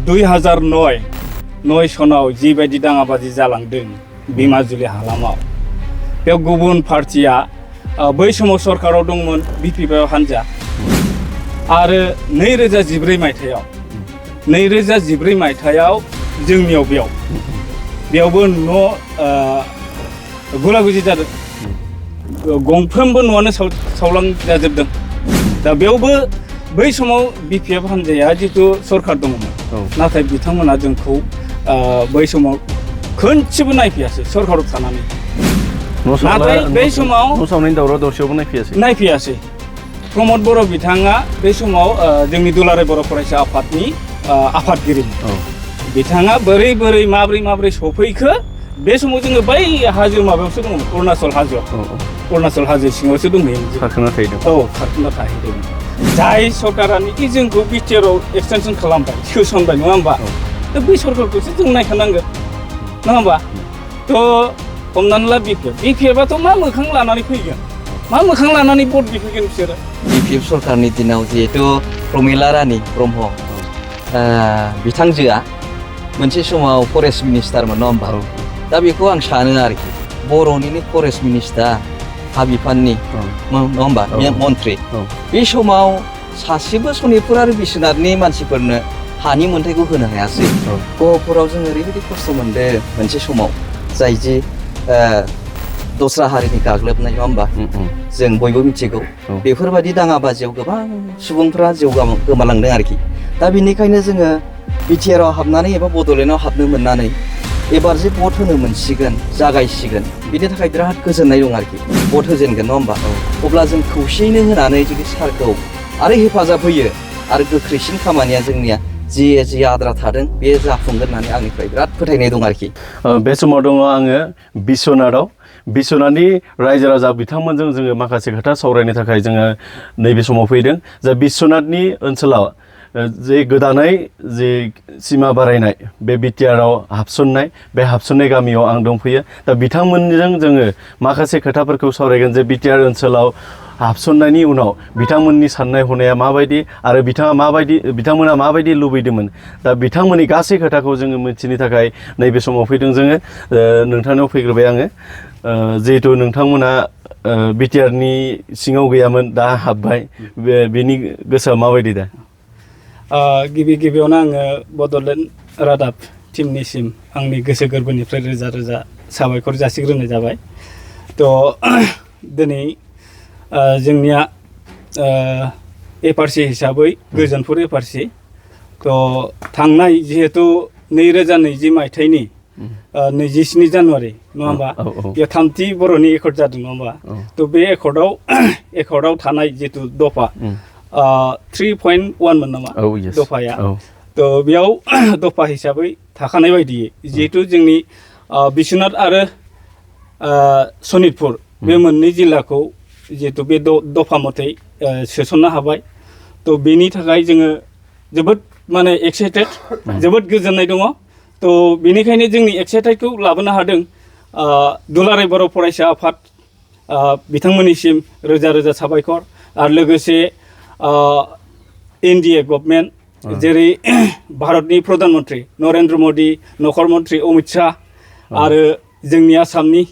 2009 सनाव जिबायदि दाङाबाजि जालांदों बिमाजुलि हालामाव बेयाव गुबुन पार्टिया बै समाव सरकाराव दंमोन बिपिपिआव हान्जा आरो 2014 मायथाइयाव जोंनियाव बेयावबो गुला गुजि जादों गंफ्रोमबो न'आनो सावलांजाजोबदों दा बेयावबो बै समाव बिपिएफ हान्जाया जितु सरकार दंमोन नाथाय बिथांमोना जोंखौ बै समाव खनसेबो नायफैयासै सरकाराव थानानै नाथाय बै समाव सावनायनि दावराव दावसियावबो नायफैयासै प्रमद बर' बिथाङा बै समाव जोंनि दुलाराय बर' फरायसा आफादनि आफादगिरिमोन बिथाङा बोरै माब्रै सफैखो बे समाव जोङो बै हाजो माबायावसो दंमोन अरुणाचल हाजो सिङावसो दंहैयोमोन खारखोना थाहैदोंमोन जाय सरकारानोखि जोंखौ बिटिआरआव एक्सटेनसन खालामबाय सोसनबाय नङा होमबा दा बै सरकारखौसो जों नायखानांगोन नङा होमबा थ' हमनानै ला बिपिएफआथ' मा मोखां लानानै फैगोन मा मोखां लानानै भट बिफैगोन बिसोरो बिपिएफ सरकारनि दिनाव जिहेतु प्रमिला रानी ब्रह्म बिथांजोआ मोनसे समाव फरेस्ट मिनिस्टारमोन नङा होमबा दा बेखौ आं सानो आरोखि बर'निनो फरेस्ट मिनिस्टार हा बिफाननि नङा होमबा मन्त्रि बे समाव सासेबो सनितपुर आरो बिश्वनाथनि मानसिफोरनो हानि मोन्थायखौ होनो हायासै गहपुराव जों ओरैबायदि खस्थ' मोनदों मोनसे समाव जाय जे दस्रा हारिनि गाग्लोबनाय नङा होमबा जों बयबो मिथिगौ बेफोरबायदि दाङाबाजियाव गोबां सुबुंफोरा जिउ गोमालांदों आरोखि दा बेनिखायनो जोङो बिटिआरआव हाबनानै एबा बड'लेण्डआव हाबनो मोननानै एबार जे भट होनो मोनसिगोन जागायसिगोन बिनि थाखाय बिराद गोजोननाय दं आरोखि भट होजेनगोन नङा होमबा अब्ला जों खौसेयैनो होनानै जुदि सारखौ आरो हेफाजाब होयो आरो गोख्रैसिन खामानिया जोंनिया जि आद्रा थादों बे जाफुंगोन होननानै आंनिफ्राय बिराद फोथायनाय दं आरोखि बे समाव दङ आङो बिश्वनाथनि रायजो राजा बिथांमोनजों जोङो माखासे खोथा सावरायनो थाखाय जोङो नैबे समाव फैदों जा बिश्वनाथनि ओनसोलाव जे गोदानै जे सिमा बारायनाय बे बिटिआरआव हाबसननाय बे हाबसननाय गामियाव आं दंफैयो दा बिथांमोनजों जोङो माखासे खोथाफोरखौ सावरायगोन जे बिटिआर ओनसोलाव हाबसननायनि उनाव बिथांमोननि साननाय हनाया माबायदि आरो बिथांमोना माबायदि लुबैदोंमोन दा बिथांमोननि गासै खोथाखौ जोङो मिथिनो थाखाय नैबे समाव फैदों जोङो नोंथांनाव फैग्रोबाय आङो जिहेथु नोंथांमोना बिटिआरनि सिङाव गैयामोन दा हाबबाय बेनि गोसोआ माबायदि दा गिबियावनो आङो बड'लेण्ड रादाब टीमनिसिम आंनि गोसो गोरबोनिफ्राय रोजा रोजा साबायखर जासिग्रोनाय जाबाय थ' दिनै जोंनिया एफआरसि हिसाबै गोजोनपुर एफआरसि थ' थांनाय जिहेतु 2020 मायथाइनि 27 जानुवारि नङा होमबा बेयाव 3थि बर'नि एकर्ड जादों नङा होमबा थ' बे एकर्डआव थानाय जितु दफा 3.1 मोन नामा दफाया थ' बेयाव दफा हिसाबै थाखानाय बायदियै जिहेतु जोंनि बिश्वनाथ आरो सनितपुर बे मोननै जिल्लाखौ जिहेतु बे दफा मथै सोसननो हाबाय थ' बेनि थाखाय जोङो जोबोद माने एक्साइटेड जोबोद गोजोननाय दङ थ' बेनिखायनो जोंनि एक्साइटेडखौ लाबोनो हादों दुलाराय बर' फरायसा आफाद बिथांमोननिसिम रोजा रोजा साबायखर आरो लोगोसे एनडिए गभर्नमेन्ट जेरै भारतनि प्रधान मन्त्रि नरेन्द्र मदि नखर मन्त्रि अमित शाह आरो जोंनि आसामनि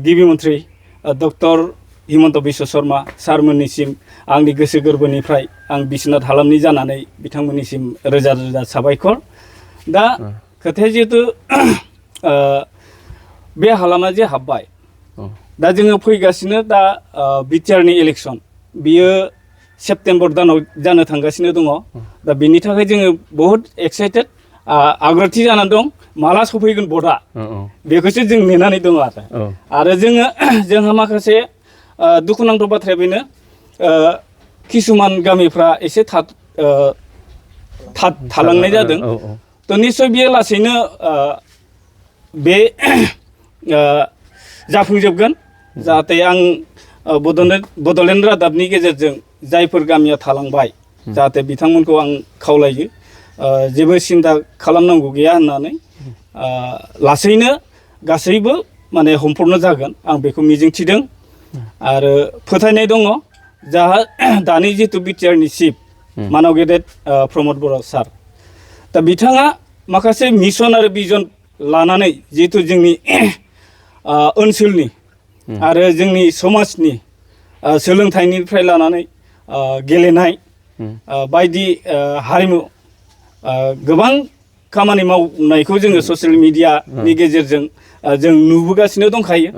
गिबि मन्त्रि डक्टर हिमन्त बिश्व शर्मा सारमोननिसिम आंनि गोसो गोरबोनिफ्राय आं बिश्वनाथ हालामनि जानानै बिथांमोननिसिम रोजा रोजा साबायखर दा खोथाया जिहेतु बे हालामा जे हाबबाय दा जोङो फैगासिनो दा बिटिआरनि इलेक्सन बियो सेप्तेम्बर दानाव जानो थांगासिनो दङ दा बेनि थाखाय जोङो बहुद एक्साइटेड आग्राथि जानानै दं माला सफैगोन भटआ बेखौसो जों नेनानै दङ आरो जोंहा माखासे दुखुनांथाव बाथ्राया बेनो किसुमान गामिफ्रा एसे थालांनाय जादों थ' निस्सय बियो लासैनो बे जाफुंजोबगोन जाहाथे आं बड'लेण्ड रादाबनि गेजेरजों जायफोर गामिया थालांबाय जाहाथे बिथांमोनखौ आं खावलायो जेबो सिन्था खालामनांगौ गैया होननानै लासैनो गासैबो माने हमफबनो जागोन आं बेखौ मिजिंथिदों आरो फोथायनाय दङ दानि जितु बिटिआरनि चिफ मानाव गेदेर प्रमद बर' सार दा बिथाङा माखासे मिशन आरो भिजन लानानै जिहेतु जोंनि ओनसोलनि आरो जोंनि समाजनि सोलोंथाइनिफ्राय लानानै गेलेनाय बायदि हारिमु गोबां खामानि मावनायखौ जोङो ससियेल मिडियानि गेजेरजों जों नुबोगासिनो दंखायो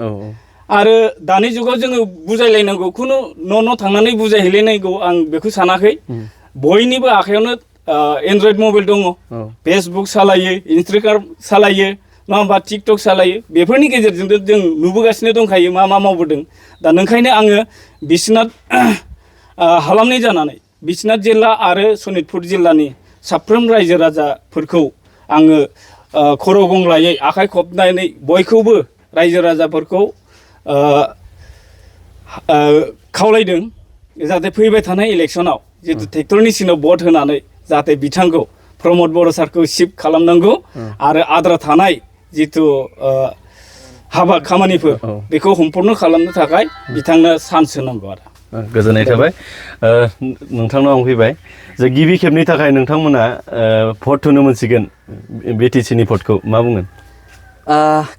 आरो दानि जुगाव जोङो बुजायलायनांगौ खुनु न' थांनानै बुजायहैलायनांगौ आं बेखौ सानाखै बयनिबो आखायावनो एन्ड्रइड मबाइल दङ फेसबुक सालायो इन्सटाग्राम सालायो नङा होमबा टिकटक सालायो बेफोरनि गेजेरजों जों नुबोगासिनो दंखायो मा मावबोदों दा नोंखायनो आङो बिश्वनाथ हालामनि जानानै बिश्वनाथ जिल्ला आरो सनितपुर जिल्लानि साफ्रोम रायजो राजाफोरखौ आङो खर' गंग्लायै आखाइ खबनानै बयखौबो रायजो राजाफोरखौ खावलायदों जाहाथे फैबाय थानाय इलेक्सनाव जितु ट्रेक्टरनि सिनाव भट होनानै जाहाथे बिथांखौ प्रमद बर' सारखौ सिफ खालामनांगौ आरो आद्रा थानाय जितु हाबा खामानिफोर बेखौ सम्पन्न खालामनो थाखाय बिथांनो चान्स होनांगौ आरो गोजोननाय थाबाय नोंथांनाव आं फैबाय जे गिबि खेबनि थाखाय नोंथांमोना भट होनो मोनसिगोन बिटिसिनि भटखौ मा बुंगोन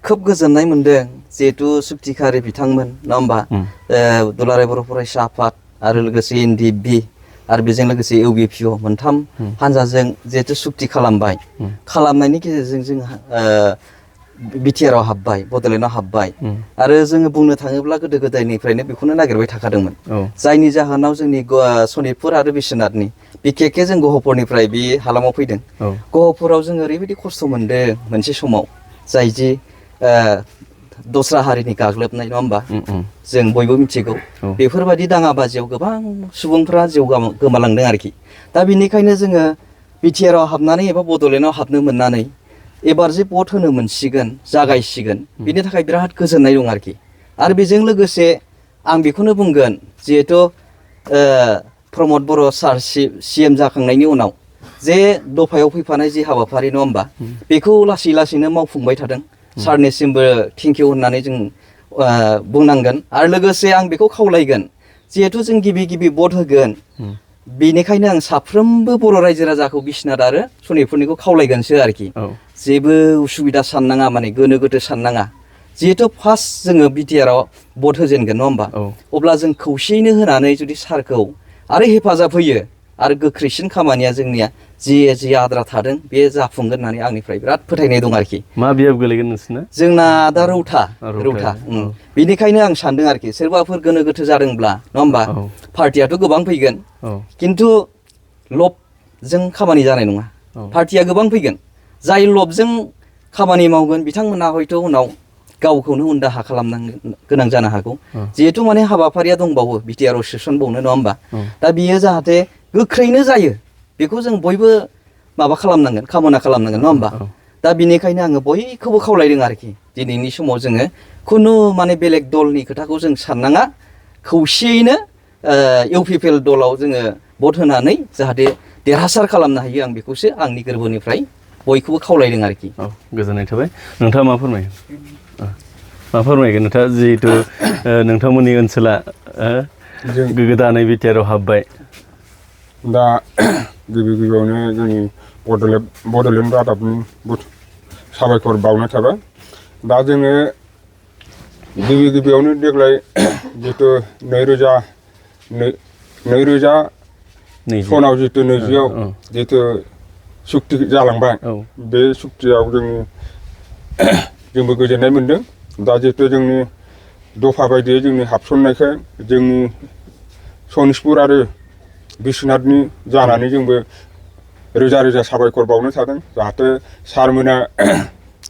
खोब गोजोननाय मोनदों जिहेतु सुक्तिखारि बिथांमोन नङा होमबा दुलाराय बर' फरायसा आफाद आरो लोगोसे NDP आरो बेजों लोगोसे UBPO मोनथाम हानजाजों जिहेतु सुक्ति खालामबाय खालामनायनि गेजेरजों जों बिटिआरआव हाबबाय बड'लेण्डआव हाबबाय आरो जोङो बुंनो थाङोब्ला गोदो गोदायनिफ्रायनो बेखौनो नागिरबाय थाखादोंमोन जायनि जाहोनाव जोंनि सनितपुर आरो बिश्वनाथनि बिखेखे जों गहपुरनिफ्राय बे हालामाव फैदों गहपुराव जों ओरैबायदि खस्थ' मोनदों मोनसे समाव जाय जि दस्रा हारिनि गाग्लोबनाय नङा होमबा जों बयबो मिथिगौ बेफोरबायदि दाङाबाजियाव गोबां सुबुंफ्रा जिउ गोमालांदों आरोखि दा बेनिखायनो जोङो बिटिआरआव हाबनानै एबा बड'लेण्डआव हाबनो मोननानै एबार जे भट होनो मोनसिगोन जागायसिगोन बिनि थाखाय बिराद गोजोननाय दं आरोखि आरो बेजों लोगोसे आं बेखौनो बुंगोन जिहेथु प्रमद बर' सार CM जाखांनायनि उनाव जे दफायाव फैफानाय जि हाबाफारि नङा होमबा बेखौ लासै लासैनो मावफुंबाय थादों सारनिसिमबो थेंकिउ होननानै जों बुंनांगोन आरो लोगोसे आं बेखौ खावलायगोन जिहेथु जों गिबि भट होगोन बेनिखायनो आं साफ्रोमबो बर' रायजो राजाखौ बिश्वनाथ आरो सनितपुरनिखौ खावलायगोनसो आरोखि जेबो उसुबिदा साननाङा माने गोनो गोथो साननाङा जिहेतु फार्स्ट जोङो बिटिआरआव भट होजेनगोन नङा होमबा अब्ला जों खौसेयैनो होनानै जुदि सारखौ आरो हेफाजाब होयो आरो गोख्रैसिन खामानिया जोंनिया जि आद्रा थादों बे जाफुंगोन होननानै आंनिफ्राय बिराद फोथायनाय दं आरोखि मा बियाब गोलैगोन नोंसोरना जोंना दा रौथा बेनिखायनो आं सानदों आरोखि सोरबाफोर गोनो गोथो जादोंब्ला नङा होमबा पार्टियाथ' गोबां फैगोन खिन्थु लबजों खामानि जानाय नङा पार्टिया गोबां फैगोन जाय लबजों खामानि मावगोन बिथांमोना हयथ' उनाव गावखौनो उनदाहा खालामनो गोनां जानो हागौ जिहेतु माने हाबाफारिया दंबावो बिटिआरआव सोसनबावनो नङा होमबा दा बियो जाहाथे गोख्रैनो जायो बेखौ जों बयबो माबा खालामनांगोन कामना खालामनांगोन नङा होमबा दा बिनिखायनो आङो बयखौबो खावलायदों आरोखि दिनैनि समाव जोङो खुनु माने बेलेग दलनि खोथाखौ जों साननाङा खौसेयैनो UPPL दलाव जोङो भट होनानै जाहाथे देरहासार खालामनो हायो आं बेखौसो आंनि गोरबोनिफ्राय बयखौबो खावलायदों आरोखि गोजोननाय थाबाय नोंथाङा मा फोरमायगोन नोंथाङा जिहेतु नोंथांमोननि ओनसोला गोदानै बिटिआरआव हाबबाय दा गिबियावनो जोंनि बड'लेण्ड रादाबनि साबायखर बावनाय थाबाय दा जोङो गिबियावनो देग्लाय जितु 2020 सनाव जितु 20 जितु सुक्ति जालांबाय बे सुक्तियाव जोंबो गोजोननाय मोनदों दा जितु जोंनि दफा बायदियै जोंनि हाबसननायखाय जोंनि सनितपुर आरो बिश्वनाथनि जानानै जोंबो रोजा रोजा साबायखर बावनो थादों जाहाथे सारमोना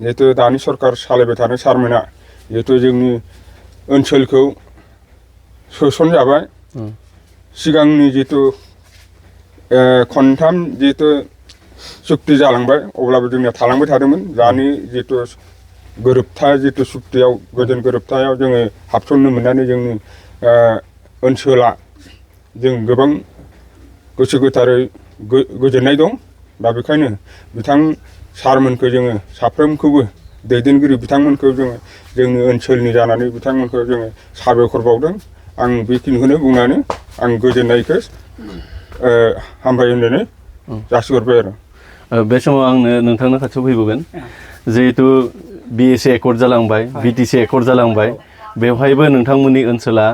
जिहेतु दानि सरकार सालायबाय थानाय सारमोना जिहेतु जोंनि ओनसोलखौ सोसनजाबाय सिगांनि जितु खनथाम जितु सुक्ति जालांबाय अब्लाबो जोंनिया थालांबाय थादोंमोन दानि जितु गोरोबथा जितु सुक्तियाव गोजोन गोरोबथायाव जोङो हाबसननो मोननानै जोंनि ओनसोला जों गोबां गोसो गोथारै गोजोननाय दं दा बेखायनो बिथां सारमोनखौ जोङो साफ्रोमखौबो दैदेनगिरि बिथांमोनखौ जोङो जोंनि ओनसोलनि जानानै बिथांमोनखौ जोङो साबायखर बावदों आं बेखिनिखौनो बुंनानै आं गोजोननायखौ हामबाय होननानै जासिहरबाय आरो बे समाव आंनो नोंथांनो खाथियाव फैबोगोन जिहेतु BSA एकर्ड जालांबाय BTC एकर्ड जालांबाय बेवहायबो नोंथांमोननि ओनसोला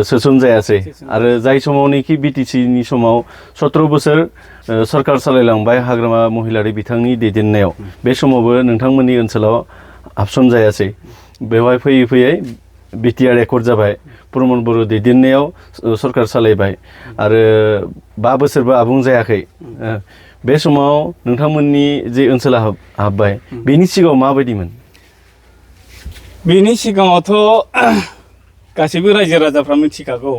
सोसन जायासै आरो जाय समावनोखि BTCनि समाव 17 बोसोर सरकार सालायलांबाय हाग्रामा महिलारि बिथांनि दैदेननायाव बे समावबो नोंथांमोननि ओनसोलाव हाबसन जायासै बेवहाय फैयै फैयै BTR एकर्ड जाबाय प्रमद बर' दैदेननायाव सरकार सालायबाय आरो 5 बोसोरबो आबुं जायाखै बे समाव नोंथांमोननि जे ओनसोला हाबबाय बेनि सिगाङाव माबायदिमोन बेनि सिगाङावथ' गासैबो रायजो राजाफ्रा मिथिखागौ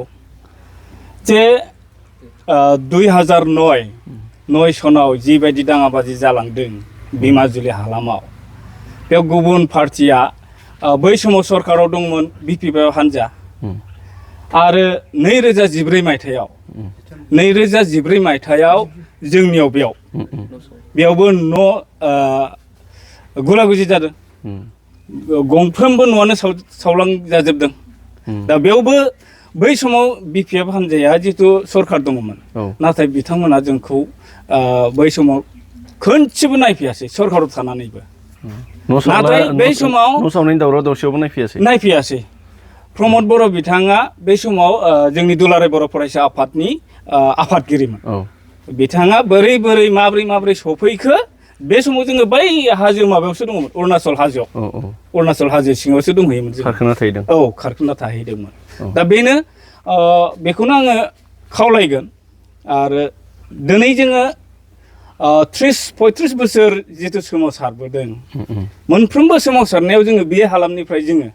जे 2009 सनाव जिबायदि दाङाबाजि जालांदों बिमाजुलि हालामाव बेयाव गुबुन पार्टिया बै समाव सरकाराव दंमोन BPP हान्जा आरो 2014 मायथाइयाव जोंनियाव बेयावबो गुलागुजि जादों गंफ्रोमबो न'आनो सावलांजाजोबदों दा बेयावबो बै समाव BPF हान्जाया जितु सरकार दङमोन नाथाय बिथांमोना जोंखौ बै समाव खनसेबो नायफैयासै सरकाराव थानानैबो नाथाय बै समाव न' सावनायनि दावराव दावसियावबो नायफैयासै प्रमद बर' बिथाङा बै समाव जोंनि दुलाराय बर' फरायसा आफादनि आफादगिरिमोन बिथाङा बोरै माब्रै सफैखो बे समाव जोङो बै हाजो माबायावसो दङमोन अरुणाचल हाजो सिङावसो दंहैयोमोन जों खारखोना थाहैदोंमोन दा बेखौनो आङो खावलायगोन आरो दिनै जोङो 30-35 बोसोर जितु सोमावसारबोदों मोनफ्रोमबो सोमावसारनायाव जोङो बे हालामनिफ्राय जोङो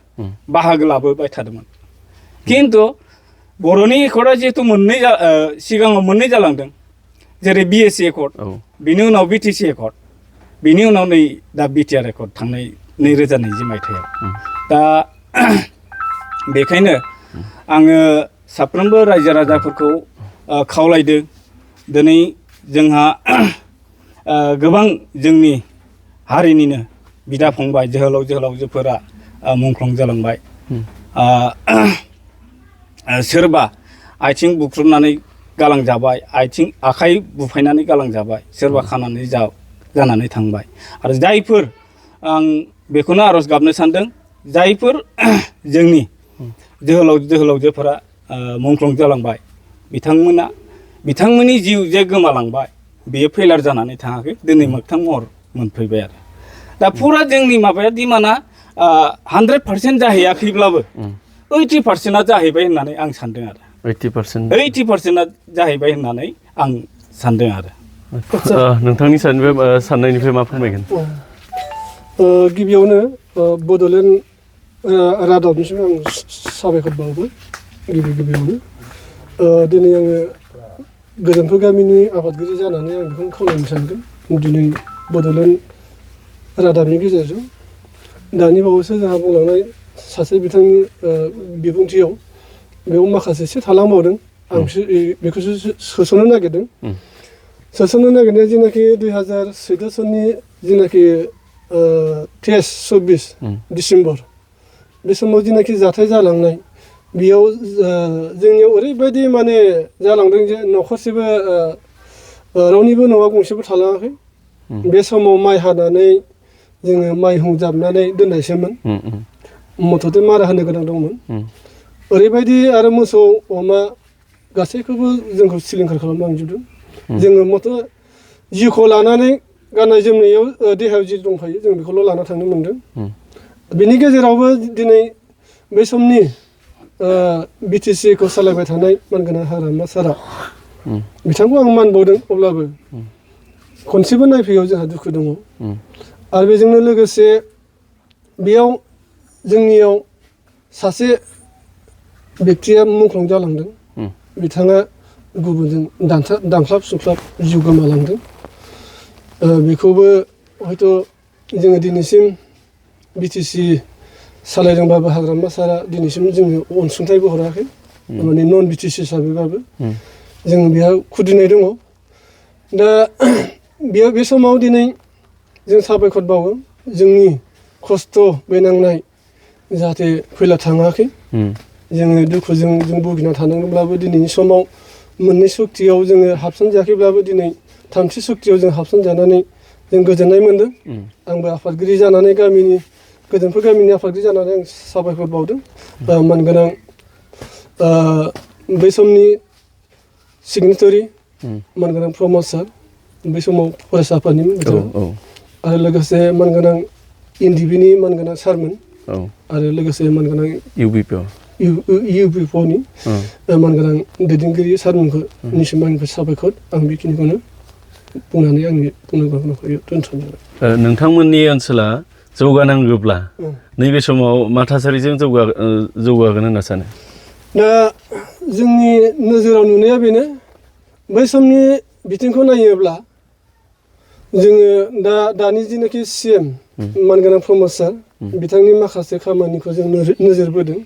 बाहागो लाबोबाय थादोंमोन खिन्थु बर'नि एकर्डआ जिहेतु सिगाङाव मोननै जालांदों जेरै BSA एकर्ड बिनि उनाव BTC एकर्ड बिनि उनाव नै दा BTR एकर्ड थांनाय 2020 मायथाइयाव दा बेखायनो आङो साफ्रोमबो रायजो राजाफोरखौ खावलायदों दिनै जोंहा गोबां जोंनि हारिनिनो बिदा फंबाय जोहोलावजोफोरा मुंख्लं जालांबाय सोरबा आथिं बुख्रुबनानै गालांजाबाय आखाइ बुफायनानै गालांजाबाय सोरबा खानानै जानानै थांबाय आरो जायफोर आं बेखौनो आर'ज गाबनो सानदों जायफोर जोंनि जोहोलावजोफोरा मुंख्लं जालांबाय बिथांमोननि जिउ जे गोमालांबाय बेयो फेलार जानानै थाङाखै दिनै मोगथां महर मोनफैबाय आरो दा फुरा जोंनि माबाया दिमाना 100% जाहैयाखैब्लाबो 80%आ जाहैबाय होननानै आं सानदों आरो 80%आ जाहैबाय होननानै आं सानदों आरो नोंथांनि साननायनिफ्राय मा फोरमायगोन गिबियावनो बड'लेण्ड रादाबनिसिम आं साबायखर बावबाय गिबियावनो दिनै आङो गोजोनफोर गामिनि आफादगिरि जानानै आं बेखौनो खावलायनो सानगोन दिनै बड'लेण्ड रादाबनि गेजेरजों दानि बावैसो जोंहा बुंलांनाय सासे बिथांनि बिबुंथियाव बेयाव माखासे एसे थालांबावदों आं बेखौसो सोसननो नागिरनाया जेनाखि 2014 सननि जेनाखि 23-24 डिसेम्बर बे समाव जेनाखि जाथाय जालांनाय बेयाव जोंनियाव ओरैबायदि माने जालांदों जे न'खरसेबो रावनिबो न'आ गंसेबो थालाङाखै बे समाव माइ हानानै जोङो माइहुं जाबनानै दोननायसोमोन मथ'थे मारा होनो गोनां दंमोन ओरैबायदि आरो मोसौ अमा गासैखौबो जोंखौ सिलिंखार खालामलांजोबदों जोङो मथ' जिउखौ लानानै गाननाय जोमनायाव देहायाव जि दंखायो जों बेखौल' लाना थांनो मोनदों बेनि गेजेरावबो दिनै बे समनि BTCखौ सालायबाय थानाय मानगोनां हाग्रामा सारा बिथांखौ आं मान बावदों अब्लाबो खनसेबो नायफैयाव जोंहा दुखु दङ आरो बेजोंनो लोगोसे बेयाव जोंनियाव सासे बेक्तिया मुंख्लं जालांदों बिथाङा गुबुनजों दानख्लाब सुख्लाब जिउ गोमालांदों बेखौबो हयथ' जोङो दिनैसिम BTC सालायदोंबाबो हाग्रामा सारा दिनैसिम जोङो अनसुंथाइबो हराखै माने नन BTC हिसाबैबाबो जों बेहा खुद्रिनाय दङ दा बेयाव बे समाव दिनै जों साबायखर बावो जोंनि खस्थ' बेनांनाय जाहाथे फैला थाङाखै जोङो दुखुजों जों भुगिना थानांदोंब्लाबो दिनैनि समाव मोननै सुक्तियाव जोङो हाबसनजायाखैब्लाबो दिनै थामथि सुक्तियाव जों हाबसनजानानै जों गोजोननाय मोन्दों आंबो आफादगिरि जानानै गोजोनफोर गामिनि आफादगिरि जानानै आं साबायखर बावदों मानगोनां बै समनि सिगनेटारि मानगोनां प्रमद सार बै समाव फरायसा आफादनि बिथाङा आरो लोगोसे मानगोनां एनडिबिनि मानगोनां सारमोन आरो लोगोसे मानगोनां इउपिपनि मानगोनां दैदेनगिरि सारमोनखौ निसिम आंनिफ्राय साबायखर आं बेखिनिखौनो बुंनानै आंनि बुंनांगौखौ दोनथ'नाय नोंथांमोननि ओनसोला जौगानांगौब्ला नैबे समाव मा थासारिजों जौगागोन होनना सानो? दा जोंनि नोजोराव नुनाया बेनो बै समनि बिथिंखौ नायोब्ला जोङो दानि जिनाखि CM मानगोनां प्रमद सार बिथांनि माखासे खामानिखौ जों नोजोर बोदों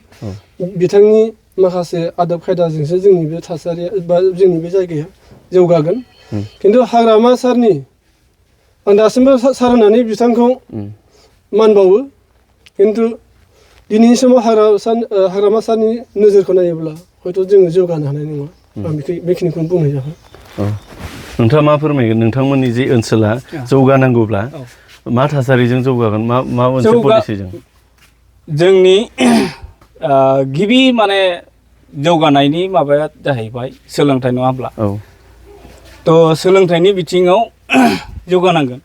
बिथांनि माखासे आदब खायदाजोंसो जोंनि बे थासारिया बा जोंनि बे जायगाया जौगागोन खिन्थु हाग्रामा सारनि आं दासिमबो सार होननानै बिथांखौ मान बावो खिन्थु दिनैनि समाव हाग्रामा सारनि नोजोरखौ नायोब्ला हयथ' जोङो जौगानो हानाय नङा आं बेखिनिखौनो बुंनाय जाबाय। नोंथाङा मा फोरमायगोन नोंथांमोननि जे ओनसोला जौगानांगौब्ला मा थासारिजों जौगागोन मा मोनसे पलिसिजों? जोंनि गिबि माने जौगानायनि माबाया जाहैबाय सोलोंथाइ नङा होमब्ला थ' सोलोंथाइनि बिथिङाव जौगानांगोन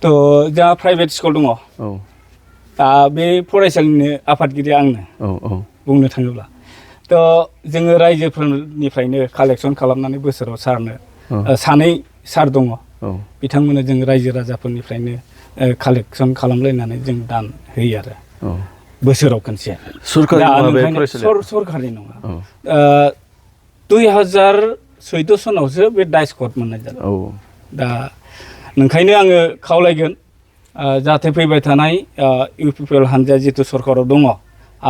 थ' जोंहा प्राइभेट स्कुल दङ दा बे फरायसालिनि आफादगिरि आंनो बुंनो थाङोब्ला थ' जोङो रायजोफोरनिफ्रायनो कालेक्सन खालामनानै बोसोराव सारनो सानै सार दङ बिथांमोननो जों रायजो राजाफोरनिफ्रायनो कालेक्सन खालामलायनानै जों दान होयो आरो बोसोराव खनसे सरखारनि नङा 2014 सनावसो बे डाइस कड मोननाय जादों दा नोंखायनो आङो खावलायगोन जाहाथे फैबाय थानाय इउपिपिएल हानजाया जितु सरकाराव दङ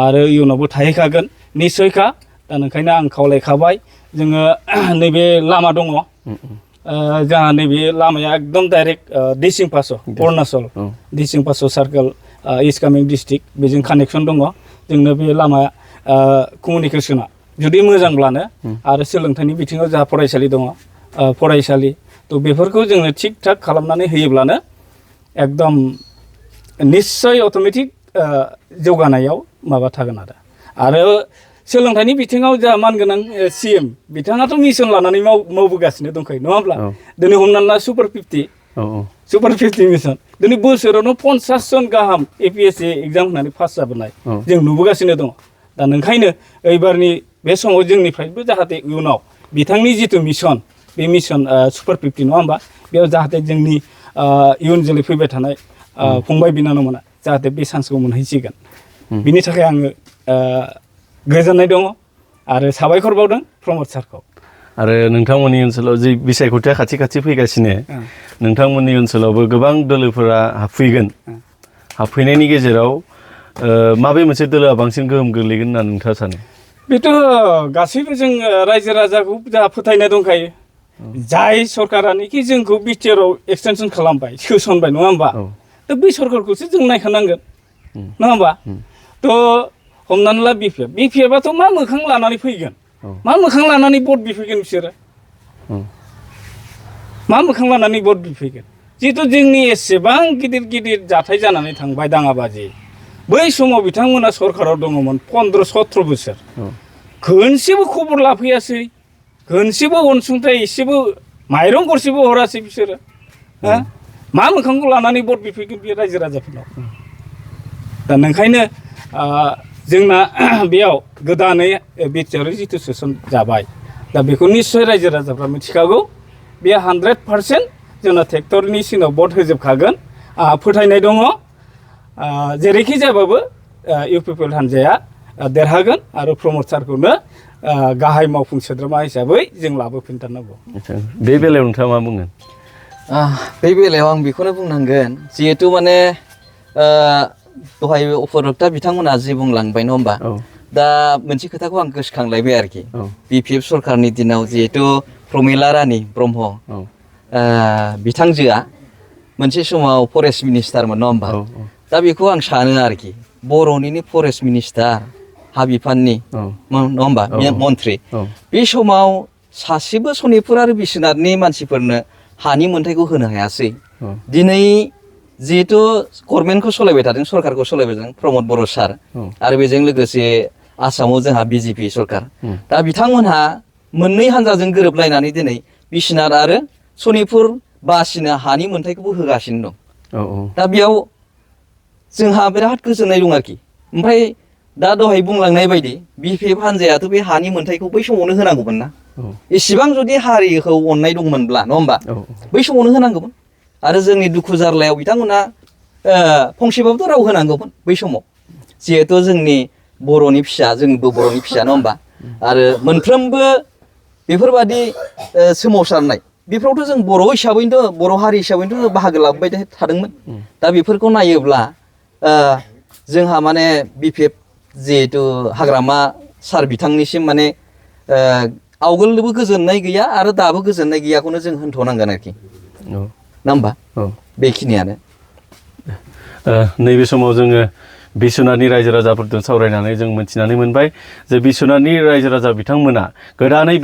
आरो इयुनावबो थाहैखागोन निस्सयखा दा नोंखायनो आं खावलायखाबाय जोङो नैबे लामा दङ जोंहा नैबे लामाया एकदम डाइरेक्ट दिसिं पास अरुणाचल दिसिं पास सार्कोल इस्ट कामिं डिस्ट्रिक्ट बेजों कानेक्सन दङ जोंनो बे लामा कमिउनिकेसना जुदि मोजांब्लानो आरो सोलोंथाइनि बिथिङाव जोंहा फरायसालि दङ फरायसालि थ' बेफोरखौ जोङो थिग थाक खालामनानै होयोब्लानो एकदम निस्सय अट'मेटिक जौगानायाव माबा थागोन आरो सोलोंथाइनि बिथिङाव जा मानगोनां CM बिथाङाथ' मिशन लानानै मावबोगासिनो दंखायो नङा होमब्ला दिनै हमनानै ला सुपार 50 मिशन दिनै बोसोरावनो 50 जन गाहाम APSC एग्जाम होनानै पास जाबोनाय जों नुबोगासिनो दङ दा नोंखायनो एबारनि बे समाव जोंनिफ्रायबो जाहाथे इयुनाव बिथांनि जिथु मिशन बे मिशन सुपार 50 नङा होमबा बेयाव जाहाथे जोंनि इयुन जोलै फैबाय थानाय फंबाय बिनानावमोना जाहाथे बे चान्सखौ मोनहैसिगोन बिनि थाखाय आङो गोजोननाय दङ आरो साबायखर बावदों प्रमद सारखौ। आरो नोंथांमोननि ओनसोलाव जि बिसायख'थिया खाथि फैगासिनो नोंथांमोननि ओनसोलावबो गोबां दोलोफोरा हाबफैनायनि गेजेराव माबे मोनसे दोलोआ बांसिन गोहोम गोग्लैगोन होनना नोंथाङा सानो? बेथ' गासैबो जों रायजो राजाखौ जोंहा फोथायनाय दंखायो जाय सरकारानोखि जोंखौ बिटिआरआव एक्सटेनसन खालामबाय सोसनबाय नङा होमबा थ' बै सरकारखौसो जों नायखानांगोन नङा होमबा थ' हमनानै ला बिपिएफआथ' मा मोखां लानानै फैगोन मा मोखां लानानै भट बिफैगोन बिसोरो मा मोखां लानानै भट बिफैगोन जिहेथु जोंनि एसेबां गिदिर जाथाय जानानै थांबाय दाङाबाजि बै समाव बिथांमोना सरकाराव दङमोन 15-17 बोसोर खनसेबो खबर लाफैयासै खनसेबो अनसुंथाइ एसेबो माइरं गरसेबो हरासै बिसोरो मा मोखांखौ लानानै भट बिफैगोन बे रायजो राजाफोरनाव दा नोंखायनो जोंना बेयाव गोदानै बिटिआर जिथु सोसन जाबाय दा बेखौ निस्सय रायजो राजाफ्रा मिथिखागौ बे 100% जोंना ट्रेक्टरनि सिनाव भट होजोबखागोन फोथायनाय दङ जेरैखि जाबाबो इउपिपिएल हानजाया देरहागोन आरो प्रमद सारखौनो गाहाय मावफुं सोद्रोमा हिसाबै जों लाबोफिनथारनांगौ। बे बेलायाव नोंथाङा मा बुंगोन? बे बेलायाव आं बेखौनो बुंनांगोन जिहेतु माने दहाय उपरक्ता बिथांमोना जि बुंलांबाय नङा होमबा दा मोनसे खोथाखौ आं गोसोखांलायबाय आरोखि बिपिएफ सरकारनि दिनाव जिहेतु प्रमिला रानि ब्रह्म बिथांजोआ मोनसे समाव फरेस्ट मिनिस्टारमोन नङा होमबा दा बेखौ आं सानो आरोखि बर'निनो फरेस्ट मिनिस्टार हा बिफाननि नङा होमबा मन्त्रि बे समाव सासेबो सनितपुर आरो बिश्वनाथनि मानसिफोरनो हानि मोन्थायखौ होनो हायासै औ दिनै जिहेतु गभर्नमेन्टखौ सालायबाय थादों सरकारखौ सालायबाय थादों प्रमद बर' सार औ आरो बेजों लोगोसे आसामाव जोंहा बिजेपि सरकार उम। दा बिथांमोनहा मोननै हान्जाजों गोरोबलायनानै दिनै बिश्वनाथ आरो सनितपुर बासिनो हानि मोन्थायखौबो होगासिनो दं औ औ दा बेयाव जोंहा बिराद गोजोननाय दं आरोखि ओमफ्राय दा दहाय बुंलांनाय बायदि बिपिएफ हान्जायाथ' बे हानि मोन्थायखौ बै समावनो होनांगौमोन ना औ इसिबां जुदि हारिखौ अननाय दंमोनब्ला नङा होमबा औ बै समावनो होनांगौमोन आरो जोंनि दुखु जारलायाव बिथांमोना फंसेबाबोथ' राव होनांगौमोन बै समाव जिहेथु जोंनि बर'नि फिसा जोंबो बर'नि फिसा नङा होमबा आरो मोनफ्रोमबो बेफोरबादि सोमावसारनाय बेफोरावथ' जों बर' हिसाबैनोथ' बर' हारि हिसाबैनोथ' जों बाहागो लाबोबाय थादोंमोन दा बेफोरखौ नायोब्ला जोंहा माने बिपिएफ जिहेतु हाग्रामा सार बिथांनिसिम माने आवगोलनोबो गोजोननाय गैया आरो दाबो गोजोननाय गैयाखौनो जों होनथ'नांगोन आरोखि औ नङा होमबा औ बेखिनियानो नैबे समाव जोङो बिश्वनाथनि रायजो राजाफोरजों सावरायनानै जों मोनथिनानै मोनबाय जे बिश्वनाथनि रायजो राजा बिथांमोना गोदानै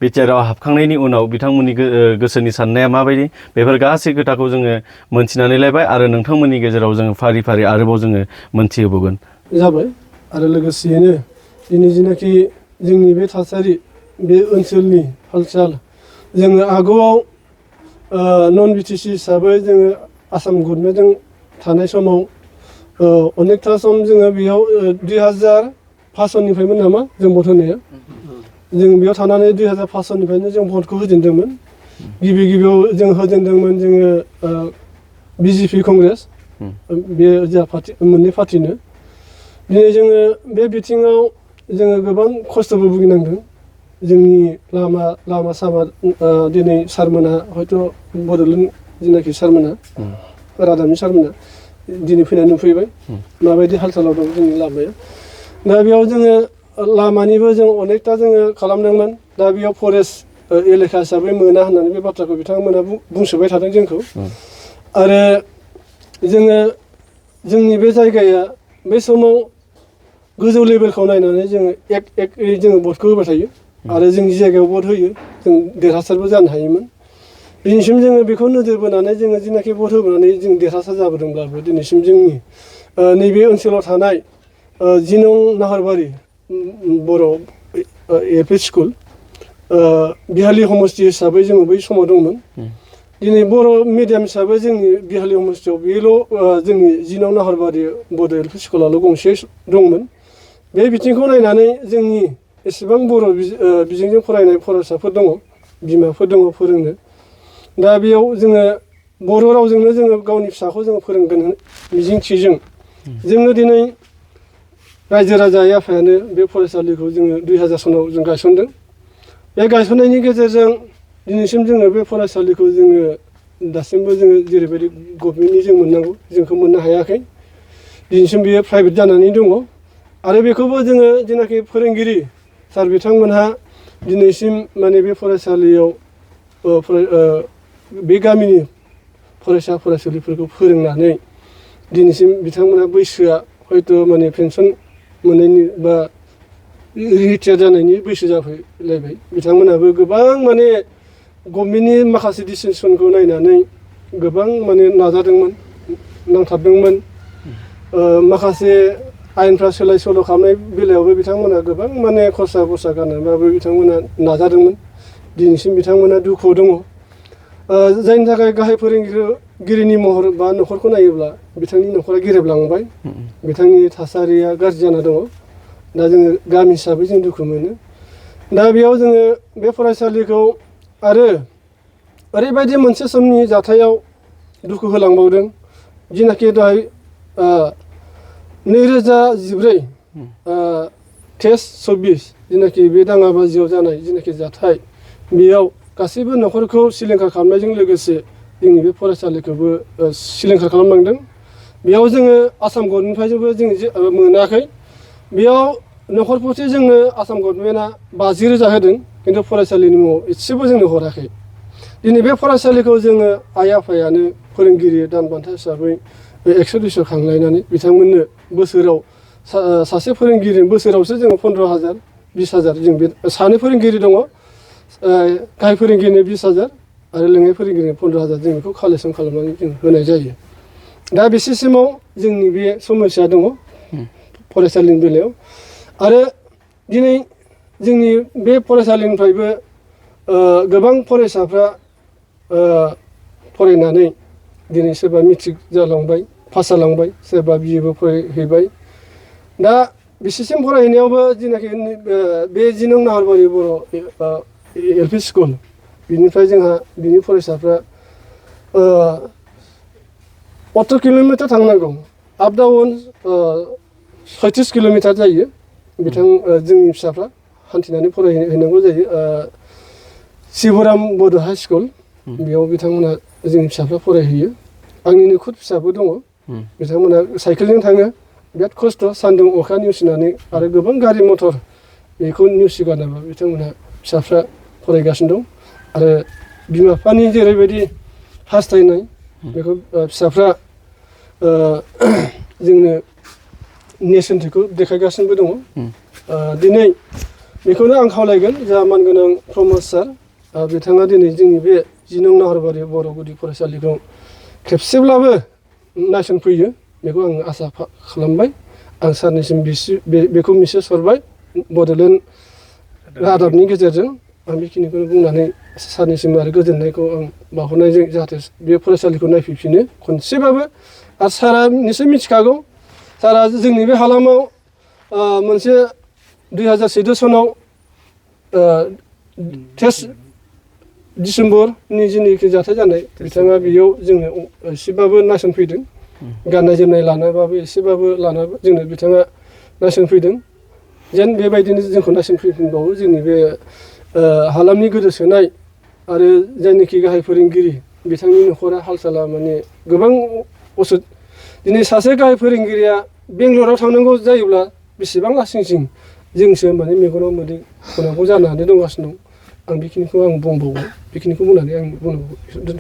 बिटिआरआव हाबखांनायनि उनाव बिथांमोननि गोसोनि साननाया माबायदि बेफोर गासै खोथाखौ जोङो मोनथिनानै लायबाय आरो नोंथांमोननि गेजेराव जोङो फारि फारि आरोबाव जोङो मोनथिहोबावगोन जाबाय आरो लोगोसेयैनो दिनै जिनाखि जोंनि बे थासारि बे ओनसोलनि हाल-साल जोङो आगोआव नन बिटिसि हिसाबै जोङो आसाम गभर्नमेन्टजों थानाय समाव अनेकथा सम जोङो बेयाव 2005 सननिफ्रायमोन नामा जों भट होनाया जों बेयाव थानानै 2005 सननिफ्रायनो जों भटखौ होजेनदोंमोन गिबियाव जों होजेनदोंमोन जोङो बिजेपि कंग्रेस बे जोंहा पार्टि मोननै पार्टिनो दिनै जोङो बे बिथिङाव जोङो गोबां खस्थ'बो भुगिनांदों जोंनि लामा सामा दिनै सारमोना हयथ' बड'लेण्ड जेनाखि सारमोना रादाबनि सारमोना दिनै फैनानै नुफैबाय माबायदि हाल-सालाव दं जोंनि लामाया दा बेयाव जोङो लामानिबो जों अनेकथा जोङो खालामदोंमोन दा बेयाव फरेस्ट एलेखा हिसाबै मोना होननानै बे बाथ्राखौ बिथांमोना बुंसोबाय थादों जोंखौ आरो जोङो जोंनि बे जायगाया बे समाव गोजौ लेभेलखौ नायनानै जोङो एकयै जोङो भटखौ होबाय थायो आरो जोंनि जायगायाव भट होयो जों देरहासारबो जानो हायोमोन दिनैसिम जोङो बेखौ नोजोर बोनानै जोङो जिनाखि भट होबोनानै जों देरहासार जाबोदोंब्लाबो दिनैसिम जोंनि नैबे ओनसोलाव थानाय 10 नं नाहरबारि बर' एलपि स्कुल बिहालि समस्ति हिसाबै जोङो बै समाव दंमोन दिनै बर' मिडियाम हिसाबै जोंनि बिहालि समस्तियाव बेल' जोंनि 10 नं नाहरबारि बड' एलपि स्कुलाल' गंसे दंमोन बे बिथिंखौ नायनानै जोंनि एसेबां बर' बिजोंजों फरायनाय फरायसाफोर दङ बिमाफोर दङ फोरोंनो दा बेयाव जोङो बर' रावजोंनो जोङो गावनि फिसाखौ जोङो फोरोंगोन मिजिंथिजों जोङो दिनै रायजो राजा आफायानो बे फरायसालिखौ जोङो 2000 सनाव जों गायसनदों बे गायसननायनि गेजेरजों दिनैसिम जोङो बे फरायसालिखौ जोङो दासिमबो जोङो जेरैबायदि गभर्नमेन्टनि जों मोननांगौ जोंखौ मोननो हायाखै दिनैसिम बेयो प्राइभेट जानानै दङ आरो बेखौबो जोङो जेनाखि फोरोंगिरि सार बिथांमोनहा दिनैसिम माने बे फरायसालियाव बे गामिनि फरायसा फरायसुलिफोरखौ फोरोंनानै दिनैसिम बिथांमोना बैसोआ हयथ' माने पेन्सन मोननायनि बा रिटायार जानायनि बैसो जाफैलायबाय बिथांमोनाबो गोबां माने गभर्नमेन्टनि माखासे डिसिसनखौ नायनानै गोबां माने नाजादोंमोन नांथाबदोंमोन माखासे आयेनफ्रा सोलाय सोल' खालामनाय बेलायावबो बिथांमोना गोबां माने खरसा गारनानैबाबो बिथांमोना नाजादोंमोन दिनैसिम बिथांमोना दुखुआव दङ जायनि थाखाय गाहाय फोरोंगिरिनि महर बा न'खरखौ नायोब्ला बिथांनि न'खरा गेरेबलांबाय बिथांनि थासारिया गाज्रि जाना दङ दा जोङो गामि हिसाबै जों दुखु मोनो दा बेयाव जोङो बे फरायसालिखौ आरो ओरैबायदि मोनसे समनि जाथायाव दुखु होलांबावदों जिनाखि दहाय 2014 23 जिनाखि बे दाङाबाजियाव जानाय जिनाखि जाथाय बेयाव गासैबो न'खरखौ सिलिंखार खालामनायजों लोगोसे जोंनि बे फरायसालिखौबो सिलिंखार खालामलांदों बेयाव जोङो आसाम गभर्नमेन्टनिफ्रायबो जों मोनाखै बेयाव न'खरफोरसे जोंनो आसाम गभर्नमेन्टआ 50,000 होदों खिन्थु फरायसालिनि मुङाव एसेबो जोंनो हराखै दिनै बे फरायसालिखौ जोङो आइ आफायानो फोरोंगिरि दान बान्था हिसाबै 100-200 खांलायनानै बिथांमोननो बोसोराव सासे फोरोंगिरि बोसोरावसो जोङो 15,000 20,000 जों बे सानै फोरोंगिरि दङ गाहाय फोरोंगिरिनो 20,000 आरो लेङाइ फोरोंगिरिनो 15,000 जों बेखौ कालेक्सन खालामनानै जों होनाय जायो। दा बे सिस्टेमाव जोंनि बे समस्या दङ फरायसालिनि बेलायाव। आरो दिनै जोंनि बे फरायसालिनिफ्रायबो गोबां फरायसाफ्रा फरायनानै दिनै सोरबा मेट्रिक जालांबाय, पास जालांबाय, सोरबा बिएबो फरायहैबाय। दा बिसिसिम फरायहैनायावबो जेनाखि बे 10 नं नाहरबारि बर' एलपि स्कुल बिनिफ्राय जोंहा बिनि फरायसाफ्रा 18 किल'मिटार थांनांगौ। आप डाउन 36 किल'मिटार जायो। जोंनि फिसाफ्रा हान्थिनानै फरायहैनांगौ जायो। शिवराम बड' हाइ स्कुल बेयाव बिथांमोना जोंनि फिसाफ्रा फरायहैयो। आंनिनो खुद फिसाबो दङ। बिथांमोना साइकेलजों थाङो। बिराद खस्थ' सान्दुं अखा नेवसिनानै आरो गोबां गारि मथर बेखौ नेवसिगारनाबो बिथांमोनहा फिसाफ्रा फरायगासिनो दं। आरो बिमा बिफानि जेरैबायदि हास्थायनाय बेखौ फिसाफ्रा जोंनो नेरसोनथिखौ देखायगासिनोबो दङ। दिनै बेखौनो आं खावलायगोन जा मानगोनां प्रमद सार बिथाङा दिनै जोंनि बे 10 नं नाहरबारि बर' गुदि फरायसालिखौ खेबसेब्लाबो नायसनफैयो बेखौ आं आसा खालामबाय। आं सारनिसिम बेखौ मिसेस हरबाय बड'लेण्ड रादाबनि गेजेरजों। आं बेखिनिखौनो बुंनानै सारनिसिम आरो गोजोननायखौ आं बावहरनायजों जाहाथे बे फरायसालिखौ नायफैफिनो खनसेबाबो। आरो सारा निश्चय मिथिखागौ सारा जोंनि बे हालामाव मोनसे 2014 सनाव 23 डिसेम्बरनि जेनोखि जाथाय जानाय बिथाङा बेयाव जोंनो एसेबाबो नायसनफैदों। गाननाय जोमनाय लानाबाबो एसेबाबो लानाबो जोंनो बिथाङा नायसनफैदों। जेन बेबायदिनो जोंखौ नायसनफैफिनबावो। जोंनि बे हालामनि गोदोसोनाय आरो जायनोखि गाहाय फोरोंगिरि बिथांनि न'खरा हाल साला माने गोबां असुद। दिनै सासे गाहाय फोरोंगिरिया बेंगलराव थांनांगौ जायोब्ला बेसेबां लासिंसिं जोंसो माने मेगनाव मोदै होनांगौ जानानै दंगासिनो दं। आं बेखिनिखौ आं बुंबावबाय। बेखिनिखौ बुंनानै आं बुंनांगौ दोनथ'बाय।